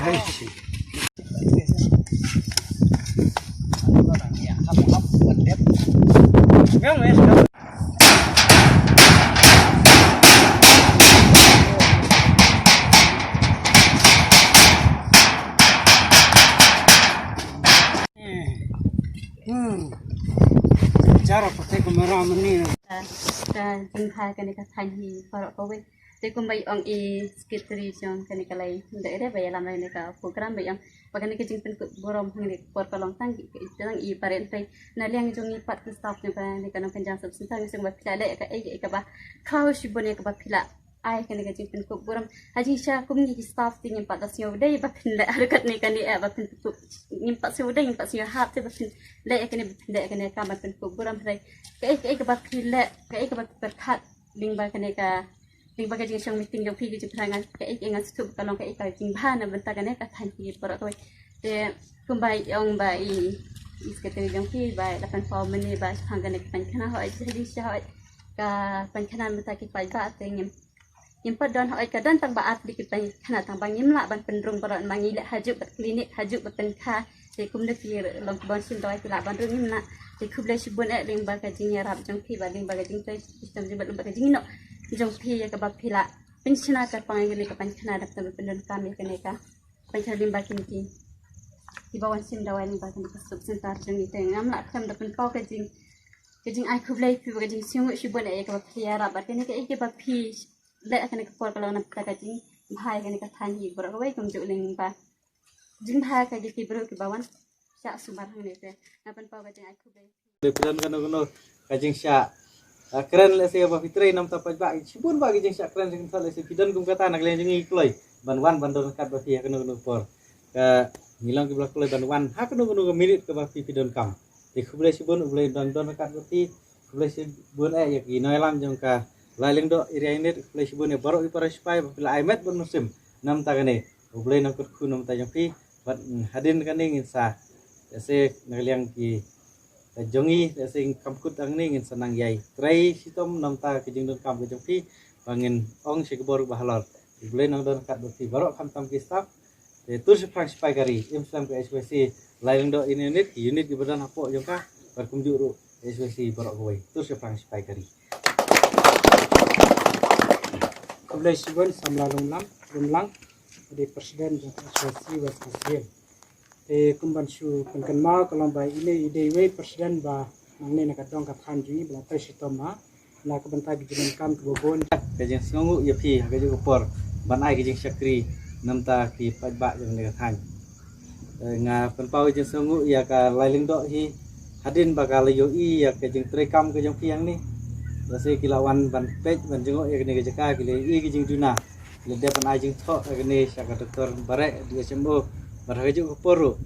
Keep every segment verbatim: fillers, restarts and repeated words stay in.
Jara pate ko mera mani. Ka, ka jingtha kane ka thaiñ hi paralok kawei. Te kumba i ong i secretary jong kane ka lai, nda ere ba ïalam kane ka program ba i ong ba kane ka jingpynkup burom hangne ka por ka long tang i, tang i parent pei. Na liang jong i pat ki staff jong kane ka Nongkynjang Sub Centre ngi sngewbha phi la leh kaei kaei kaba khlaw shibun ïa kaba phi la ai kane ka jingpynkup burom. Ha jingshisha kum ngi ki staff te ngim pat da sngew dei ba phin leh haduh katne kane eh ba phin pynkup. Ngim pat sngew dei, ngim pat sngew hap te ba phin leh ïa kane, ba phin leh ïa kane ka ba pynkup burom hynrei kaei kaei kaba phi leh, kaei kaba phi pyrkhat lyngba kane ka, lyngba ka jingshong meeting jong phi ka jingpyrkhat, kaei kaei nga sngewthuh ba ka long kaei ka jingbha na bynta kane ka thaiñ phi paralok kawei. Te kumba i ong ba i, i secretary jong phi ba la pynpaw mynne ba shaphang kane ka paiñkhana hooid, ha jingshisha hooid ka paiñkhana na bynta ki paidbah te ngim, ngim pat don hooid, ka don tang ba ar tylli ki paiñkhana tang ba ngim lah ban pynrung baroh, ma ngi leh hajuh bad clinic, hajuh bad pynkha. Te kumno ki long ki ban shim dawai ki lah ban rung, ngim lah. Te khublei shibun eh lyngba ka jingïarap jong phi bad lyngba ka jingtrei shitom jingbat lyngba ka jingïehnoh jong phi ïa kaba phi la pynshna kyrpang ïa kane ka paiñkhana da pyndonkam ïa kane ka paiñkhana lyngba kine ki, kiba wan shim dawai lyngba kane ka Sub Centre jong ngi. Te ngam lah khlem da pynpaw ka jing, ka jingai khublei phi bad ka jingsngewnguh shibun eh ïa kaba phi ïarap bad kane kaei kaba phi leh ha kane ka por ka long na bynta ka jingbha ïa kane ka thaiñ hi baroh kawei kumjuh lyngba jingbha ka ki briew kiba wan shah sumar hangne. Te nga pynpaw ka jingai khublei. Te phi don kano kano ka jingshah, ah, kren lehse ba phi trei namar ta paidbah, shibun ba ki jingshah kren jingthot lehse phi don kum kata na ka liang jong ngi kloi ban wan ban don ryngkat bad phi ha kano kano por. Ka ngi long kiba la kloi ban wan ha kano kano ka minit kaba phi phi donkam. Te khublei shibun, U Blei un don ryngkat bad phi. Khublei shibun eh ïa ki nongïalam jong ka Lailingdoh Area Unit, khublei shibun ïa baroh ki para sipai ba phi la ai met ban mynsiem namar ta kane. U Blei un kyrkhu namar ta jong phi. Bad, mm, hadien kane ngin sa, lehse na ka liang ki, ka jong ngi, lehse ngin kam kut hangne ngin sa nang ïai trei shitom namar ta ka jingdonkam ka jong phi ba ngin ong sha ki bor ba halor. U Blei un don ryngkat bad phi baroh khamtam ki staff. Te tur shaphrang sipai ka ri, im slem ka H Y C Lailingdoh Area Unit, ki unit kiba don hapoh jong ka, bad kumjuh ruh H Y C baroh kawei. Tur shaphrang sipai ka ri. Khublei shibun samla Lunglang, Lunglang, dei president jong H Y C West Khasi Hills. Te kum ban shu pynkynmaw ka long ba ine i dei iwei president ba nangne na ka dong ka thaiñ jong ngi ba la trei shitom ha na ka bynta ki jingdonkam kiba bun. Ka jingsngewnguh ïa phi ha kajuh ka por ban ai ka jingshakri namar ta ki paidbah jong kane ka thaiñ. Eh, nga pynpaw ka jingsngewnguh ïa ka Lailingdoh hi hadien ba ka la ïohi ïa ka jingtrei kam ka jong phi hangne. Lehse ki la wan ban peit ban jngoh ïa kane ka jaka, ki la ïohi ka jingduna. Ki la dep ban ai jingthoh ïa kane sha ka Doctor Bareh, D H M O, bad ha kajuh ka por ruh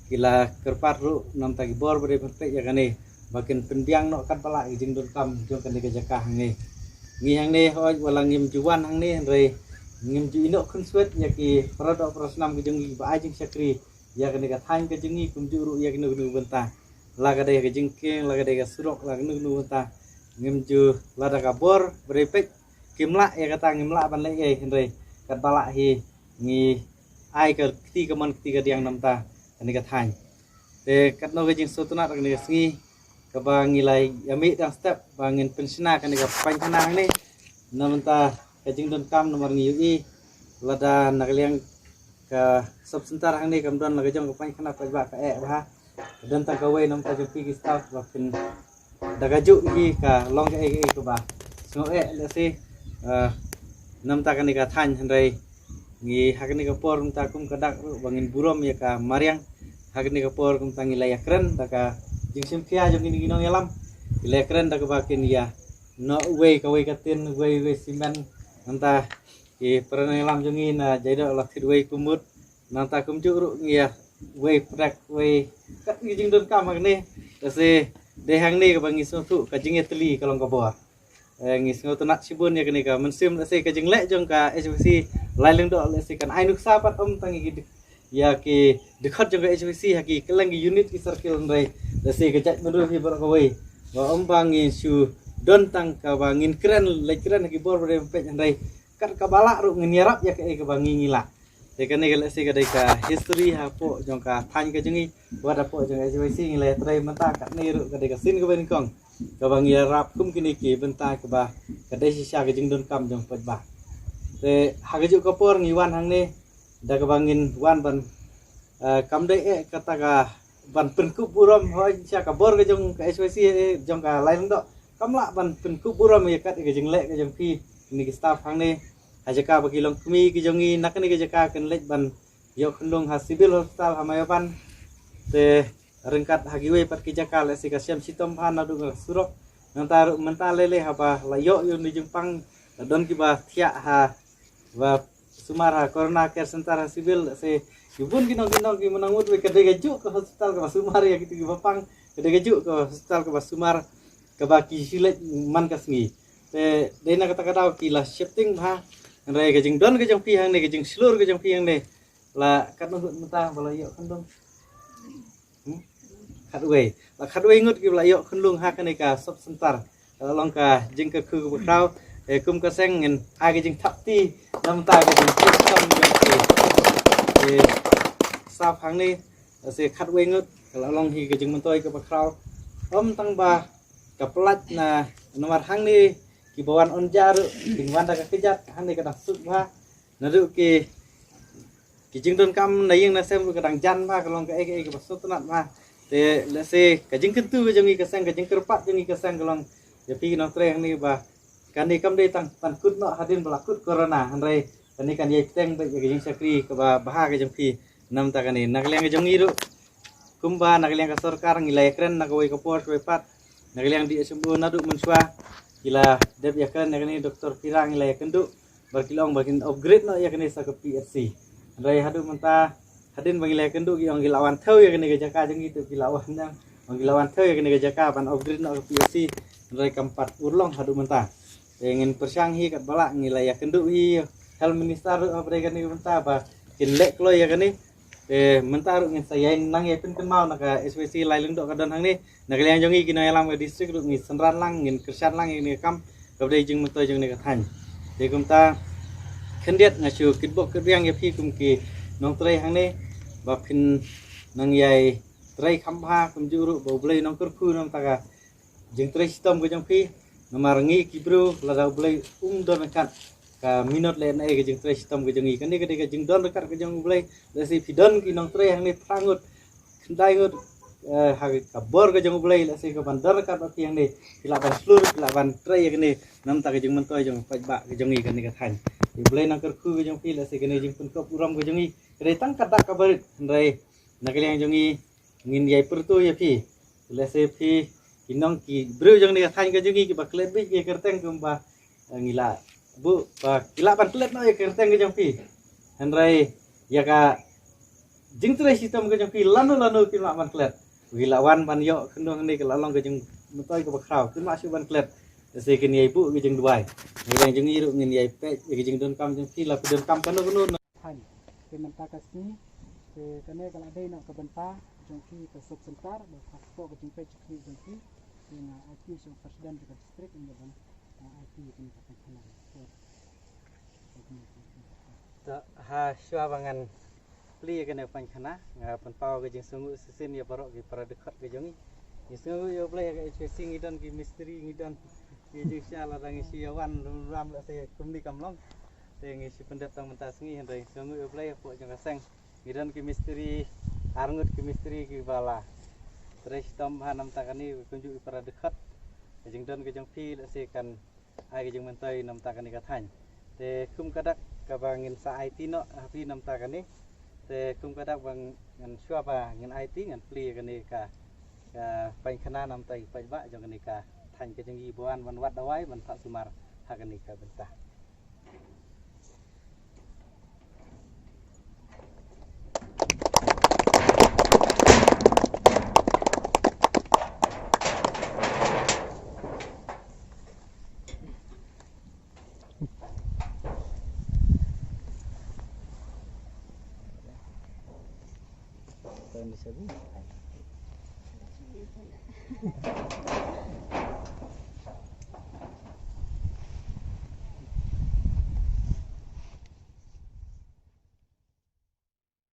ki la kyrpad ruh namar ta ki bor ba dei ban peit ïa kane ba kin pynbiang noh katba lah ïa ka jingdonkam jong kane ka jaka hangne. Ngi hangne hooid wat la ngim ju wan hangne hynrei ngim ju ïehnoh khunswet ïa ki para doh para snam ka jong ngi ba ai jingshakri ïa kane ka thaiñ ka jong ngi kumjuh ruh ïa kano kano ka bynta. La ka dei ka jingkieng, la ka dei ka surok, la kano kano ka bynta. Ngim ju, lada ka bor ba dei peit kim lah ïa kata, ngim lah ban leh ei hynrei katba lah hi ngi ai ka kti kamon kti kadiang namar ta kane ka thaiñ. Te katno ka jingsngewtynnat ha kane ka sngi kaba ngi la ïa mih dang step ba ngin pynshna kane ka paiñkhana hangne namar ta ka jingdonkam namar ngi ïohi lada na ka liang ka Sub Centre hangne kam don la ka jong ka paiñkhana paidbah ka eh bha. Ka don tang kawei namar ta jong phi ki staff ba phin da kajuh hi ka long kaei kaei kaba sngew eh lehse, eh, namar ta kane ka thaiñ hynrei ngi ha kane ka por mynta kum ka dak ruh ba ngin burom ïa ka mariang. Ha kane ka por kumta ngi la ïakren da ka jingshim khia jong ngi ki nongïalam. Ngi la ïakren da kaba kin ïa noh uwei kawei ka tin, uwei uwei simen. Mynta ki para nongïalam jong ngi na Jaidoh la thied uwei kumut. Nangta kumjuh ruh ngi ïa wei prek wei kat ngi jingdonkam hangne. Lehse dei hangne kaba ngi sngewthuh ka jingïatylli ka long ka bor. Eh, ngi sngewtynnat shibun ïa kane ka mynsiem, lehse ka jingleh jong ka H Y C Lailingdoh lehse kan ai nuksa pat ym tang ïa ki dkhot jong ka H Y C ha ki kylleng ki unit ki circle hynrei lehse ka jaitbynriew hi baroh kawei. Ba ym ba ngin shu don tang kaba ngin kren leit kren ha ki bor ba dei peit hynrei kat kaba lah ruh ngin ïarap ïa kaei kaba ngi ngi lah. Te kane ka lehse ka dei ka history hapoh jong ka thaiñ ka jong ngi, wat hapoh jong ka H Y C ngi la ïatrei mynta, katne ruh ka dei ka sien kaba nyngkong kaba ngi ïarap kum kine ki bynta kaba ka dei shisha ka jingdonkam jong paidbah. Te ha kajuh ka por ngi wan hangne da kaba ngin wan ban, eh, kam dei eh kata ka ban pynkup burom hoi sha ka bor ka jong ka H Y C, eh, jong ka Lailingdoh. Kam lah ban pynkup burom ïa kat ïa ka jingleh ka jong phi, kine ki staff hangne, ha jaka ba ki longkmie ki jong ngi na kane ka jaka kin leit ban ïoh khunlung ha Civil Hospital ha Mayaban. Te ryngkat ha kiwei pat ki jaka lehse ka shem shitom bha naduh ka surok. Nangta ruh mynta lei lei haba la ïoh ïa une u jingpang, la don kiba thiah ha, ba sumar ha Corona Care Center ha Civil, lehse ki bun ki nong ki nong ki mynta ngut wei ka dei kajuh ka hospital kaba sumar ïa kito kiba pang, ka dei kajuh ka hospital kaba sumar kaba ki shu leit man ka sngi. Te dei na kata ka daw ki la shifting bha. Hynrei ka jingdon ka jong phi hangne, ka jingshlur ka jong phi hangne, la katno ngut mynta ba la ïoh khunlung? Hmm? Khatwei. La khatwei ngut kiba la ïoh khunlung ha kane ka sub center. Ka la long ka jingkyrkhu kaba khraw. Eh, kum ka seng ngin ai ka jingthap kti na bynta ka jingkyrkhu kaba khraw. Eh, staff hangne, lehse khatwei ngut, ka la long hi ka jingmyntoi kaba khraw. Ym tang ba ka pynlait na, namar hangne kiba wan ong ja ruh kin wan da ka kjat, hangne ka dang suk bha. Naduh ki, ki jingdonkam na ïing na sem ruh ka dang jan bha, ka long kaei kaei kaba sngewtynnat bha. Te lehse ka jingkyntu ka jong ngi ka seng, ka jingkyrpad jong ngi ka seng ka long ïa phi ki nongtrei hangne ba kane kam dei tang ban kut noh hadien ba la kut Corona, hynrei kane kan ïai bteng beit ïa ka jingshakri kaba bha ka jong phi. Na bynta kane, na ka liang ka jong ngi ruh, kumba na ka liang ka sorkar ngi la ïakren na kawei ka por kawei pat, na ka liang D H M O naduh mynshuwa ki la dep ïakren ïa kane, Doctor Pira ngi la ïakynduh ba ki la ong ba kin upgrade noh ïa kane sa ka P H C. Hynrei haduh mynta, hadien ba ngi la ïakynduh ki ong ki la wan thew ïa kane ka jaka jong ngi, to ki la wan, ong ki la wan thew ïa kane ka jaka ban upgrade noh ka P H C. Hynrei kam pat urlong haduh mynta. Te ngin pyrshang hi katba lah, ngi la ïakynduh hi Health Minister ruh ha kane ka bynta ba kin leh kloi ïa kane. Te mynta ruh ngin sa ïai nang ïai pynkynmaw na ka H Y C Lailingdoh ka don hangne. Na ka liang jong ngi ki nongïalam ka district ruh ngi synran lang, ngin kyrshan lang ïa kane ka kam kaba dei jingmyntoi jong kane ka thaiñ. Te kumta khyndiat nga shu kitbok kitrwiang ïa phi kum ki nongtrei hangne ba phin nang ïai trei kham bha kumjuh ruh ba U Blei un nang kyrkhu na bynta ka jingtrei shitom ka jong phi. Namar ngi ki briew lada U Blei um don ryngkat, ka minot leh na ei ka jingtrei shitom ka jong ngi. Kane ka dei ka jingdon ryngkat ka jong U Blei. Lehse phi don ki nongtrei hangne phra ngut, khyndai ngut, eh, ha ka bor ka jong U Blei, lehse ka ban don ryngkat bad phi hangne, phi lah ban shlur, phi lah ban trei ïa kane na bynta ka jingmyntoi jong paidbah ka jong ngi kane ka thaiñ. U Blei un nang kyrkhu ka jong phi, lehse kane jingpynkup burom ka jong ngi ka dei tang ka dak kaba rit, hynrei na ka liang jong ngi ngin ïai pyrto ïa phi. Lehse phi ki nong ki briew jong kane ka thaiñ ka jong ngi kiba klet beit ki kyrteng kumba, eh, ngi la buh ba ki lah ban klet noh ïa ka kyrteng ka jong phi. Hynrei ïa ka jingtrei shitom ka jong phi lano lano kim lah ban klet. Ki la wan ban ïoh khyndiat hangne, ka la long ka jingmyntoi kaba khraw, kim lah shuh ban klet. Lehse kin ïai buh ka jingduwai. Na ka liang jong ngi ruh ngin ïai peit ïa ka jingdonkam jong phi, la phi donkam kano kano. Thaiñ. Te mynta ka sngi, te kane ka la dei noh ka bynta jong ki ka sub center, ba ka sdang ka jingpeit jong ki jong ki. Te nga ai kti sha u president jong ka district, ïa ban, ah, ai kti kane ka pynkhana. To, ha shuwa ba ngan plie kane ka pynkhana, nga pynpaw ka jingsngewnguh shisien ïa baroh ki para dkhot ka jong ngi. Ngi sngewnguh ïa U Blei, ha ka H Y C ngi don ki mistri, ngi don ki jingshisha, lada ngi shu ïa wan ram ram lehse kumne kam long. Te ngi shu pyndep tang mynta sngi, hynrei ngi sngewnguh ïa U Blei, hapoh jong ka seng ngi don ki mistri, ar ngut ki mistri kiba la trei shitom bha na bynta kane, kumjuh ki para dkhot. Ka jingdon ka jong phi lehse kan ai ka jingmyntoi na bynta kane ka thaiñ. Te kum ka dak kaba ngin sa aiti noh ha phi na bynta kane. Te kum ka dak ba ngan shuwa ba ngin aiti, ngan plie kane ka, ka pynkhana na bynta ki paidbah jong kane ka thaiñ ka jong ngi ba wan ban wad dawai, ban phah sumar ha kane ka bynta.